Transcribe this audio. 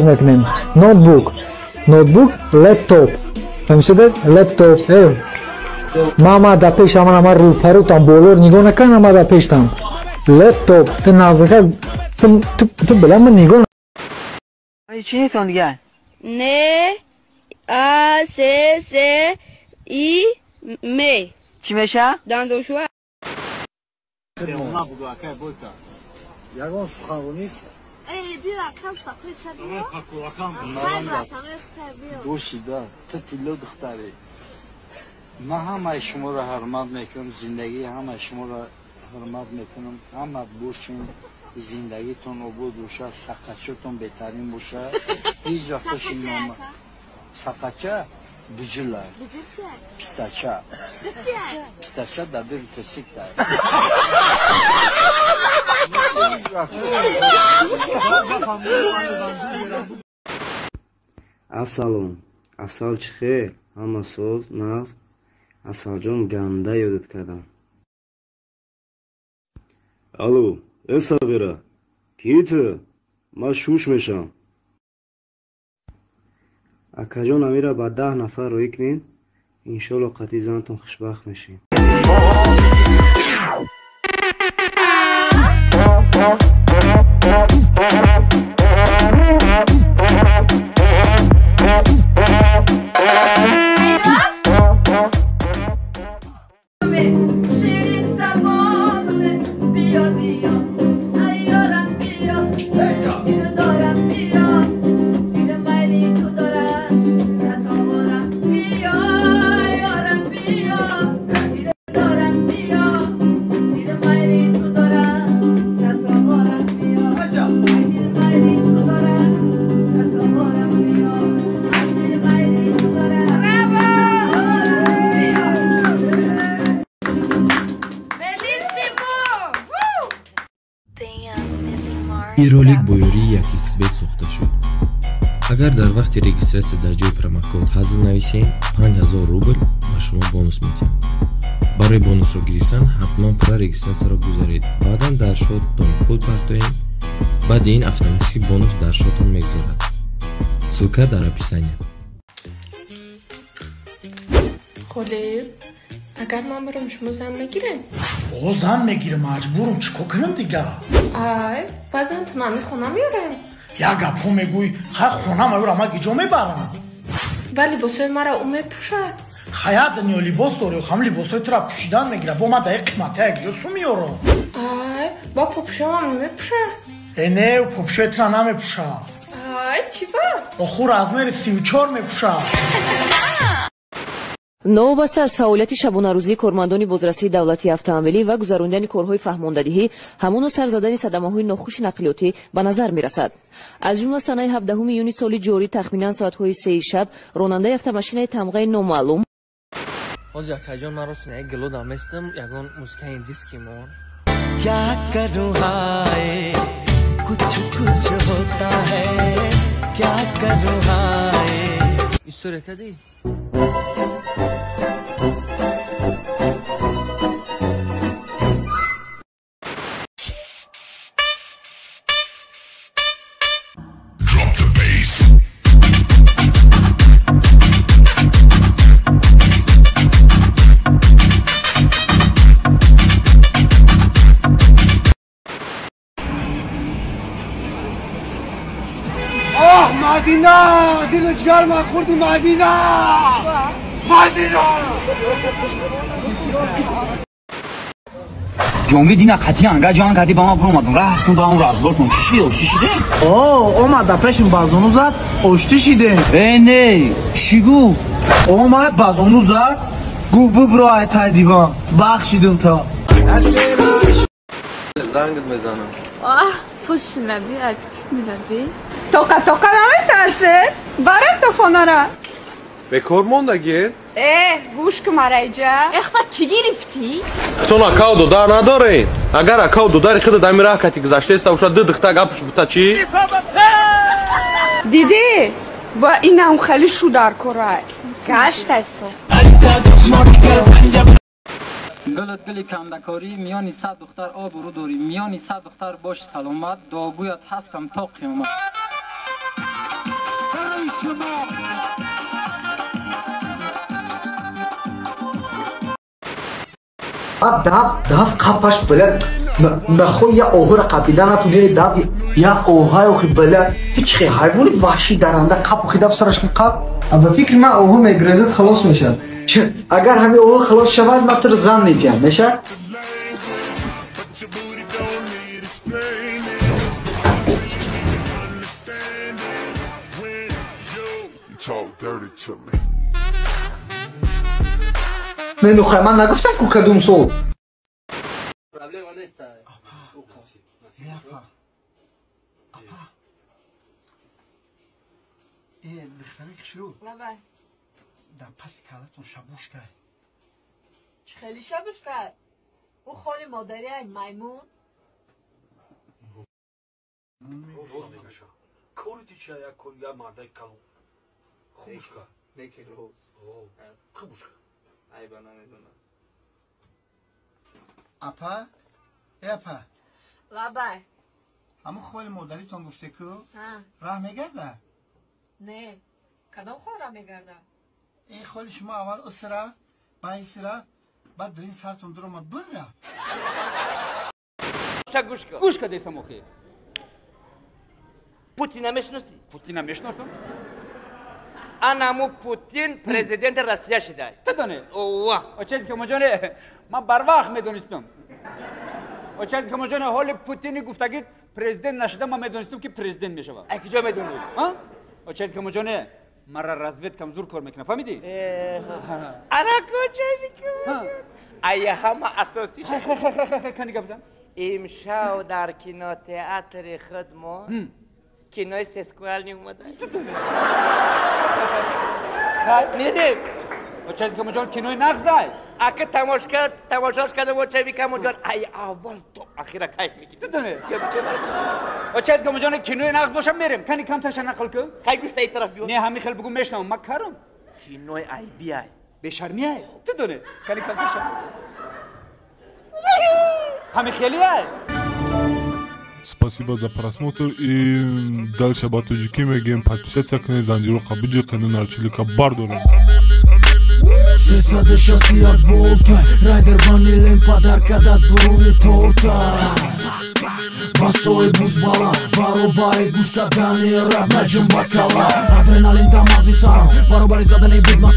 Мекунем. Ноутбук, ноутбук, лэптоп. Фаҳмишуда? Лэптоп. Мама да пештам, ама рӯпарутам болор нигоҳ накан, ама да пештам. Лэптоп. Ту наздика, ту била ман нигоҳ. Чӣ нест дигар? Н А С С И М. Чӣ меша? Дандоншӯя. Ягон суханронӣ. Бошида, ту тилло духтарӣ. Ман ҳамаи шуморо ҳурмат мекунам, зиндагии ҳамаи шуморо ҳурмат мекунам. Ҳама бошин, зиндагитон обод бошад, сақачотон беҳтарин бошад. Ҳеҷ вақт шинома. Сақача биҷила. Пистача. Пистача дар дили тесик дар. Ассалом, асал чӣ хел? Ҳама соз, нағз. Асалҷон, ганда ёдат кардам. Алло, э сағира, кӣ ту? Ман шуш мешавам. Акаҷон, амира ба 10 нафар роӣ кунед, иншолло қатъи занатон хушбахт мешед. Ин ролик бо ёрии 1xBet сохта шуд. Агар дар вақти регистратсия дар ҷои промокод ҳазл нависем, 5000 рубл ба шумо бонус медиҳам. Барои бонусро гирифтан ҳатман пурра регистратсияро гузаред. Баъдан дар шоттон пул партоем. Баъди ин автоматически бонус дар шоттон мегузарад. Ссылка дар описания. Холе, агар ман барам шумо зан мегирем? О, зан мегирам, маҷбурам, чӣ кор кунам дигар? Ай, баъзан ту нами хона меорем. Як гапҳо мегӯй, хай хона меорам, ман гиҷо мебарам? Ба либосҳои маро ӯ мепӯшад. Хай дунё либос дорӣ, ҳам либосҳои туро пӯшидан мегирад, бо ман дар қиматия гиҷо су меорам. Ай, ба попушамам намепӯшад. Э не, попушои туро намепӯшад. Ай, чӣ ба? Оху размери 34 мепӯшад. Новобаста аз фаъолияти шабонарӯзии кормандони бозрасии давлатии автомобилӣ ва гузарондани корҳои фаҳмондадиҳӣ, ҳамоно сар задани садамаҳои нохуши нақлиётӣ ба назар мерасад. Аз ҷумла санаи 17 июни соли ҷорӣ тахминан соатҳои 3 шаб ронандаи автомашинаи тамғаи номаълум ҳозир акаҷон, ман рост як гилодам местам, ягон музикаи диски мон. क्या करूं हाय, कुछ कुछ होता है, क्या करूं हाय. История кади? Drop the bass. آه مدینه، دل جگر من خوردی مدینه، مدینه. ҷонги дина қатъиян га ҷанг кардӣ ба ман буромадум, рафтум ба он разгортон. Чӣ шид, оштӣ шидем? О, омад да пешим ба зону зад, оштӣ шидем. Э не, чӣ гуфт? Омад ба зону зад, гуфт бубро ай тай диван, бахшидум то. Зангит мезанам. Аҳ, сочи наби, аппетит менаби. Тоқа тоқа наметарсед? Барем то хонара. Бекор мондагӣ? Э, гӯш кун мараиҷа. Эхта чӣ гирифтӣ? Худтон акау додар надоред. Агар акау додари худа дами раҳ кати гузаштаеста бошад, ду духта гапш бута чӣ? Дидӣ? Ба инам хеле шу дар корай. Гаштайсо. گلت گل کندکاری میانی 100 دختر آب رو داری، میانی 100 دختر باش سلامت، دعاگویت هستم تا قیامت. шумо. Дав қапаш бля нахой я оҳура қапида натуни дав я оҳай охи бля ҳеч ҳайвони ваҳшӣ даранда қап охи дав сараш қап. Ба фикри ман оҳу мегрезад халос мешавад. Агар ҳамин оҳу халос шавад ман туро зан медиҳам, мешавад? Не, нухай, ман нагуфтам ку кадум сол. Проблема нест. Лабай. Дар паси калатон шабушка. Чӣ хеле шабушка? Ӯ холи модари ай маймун. Роз мегаша. Кори ти чия як кор я мардаи калон. Хубушка. Неки роз. Хубушка. Айба намедонам. Апа? Э апа. Лабай. Ҳамун холи модаритон гуфте ку? Раҳ мегарда? Не. Кадом хол раҳ мегарда? Ин холи шумо аввал уси рафт, баъд иси рафт, баъд дар ин сартон дуромад бур рафт. Гӯш кун. Гӯш кардестам охи. Путина мешиносӣ? Путина мешиносам. Анаму Путин президенти Россия шидай. Ту донӣ? Ова. Очази камоҷоне, ман барвақт медонистам. Очази камоҷоне, ҳоли Путини гуфтагӣ президент нашуда, ман медонистам ки президент мешавад. Ай куҷо медонӣ? Очази камоҷоне, мара разведкам зур кор мекунад, фаҳмидӣ? Ана куҷои ай ҳама асосиш. Кани гап зан. Имшав дар кинотеатри худмо кинои сескуални омада. Мирем. Очази камоҷон, кинои нағзай. Ака тамошош кардам, очави камоҷон, ай аввал то ахира кайф мекунӣ. Ту донӣ? Очази камоҷон, кинои нағз бошам мерем. Кани камташа нақл кун. Хай гӯшта ин тараф биё. Не, ҳамин хел бугу мешнавам, ман карам. Кинои айбиай. Бешармиай. Ту донӣ? Кани камташа. Ҳамин хелиай. Спасибо за просмотр и дальше ба тоҷикӣ мегӯем подписаться кунед, занҷиро қабуҷи нарчилика бардорем. 361 волта Райдер ванилем подарка да дуруни торта. Басои бузбала баробари гӯш кардани раб наҷум ба кала. Адреналин дар мағзи сарам баробари задани бигмас.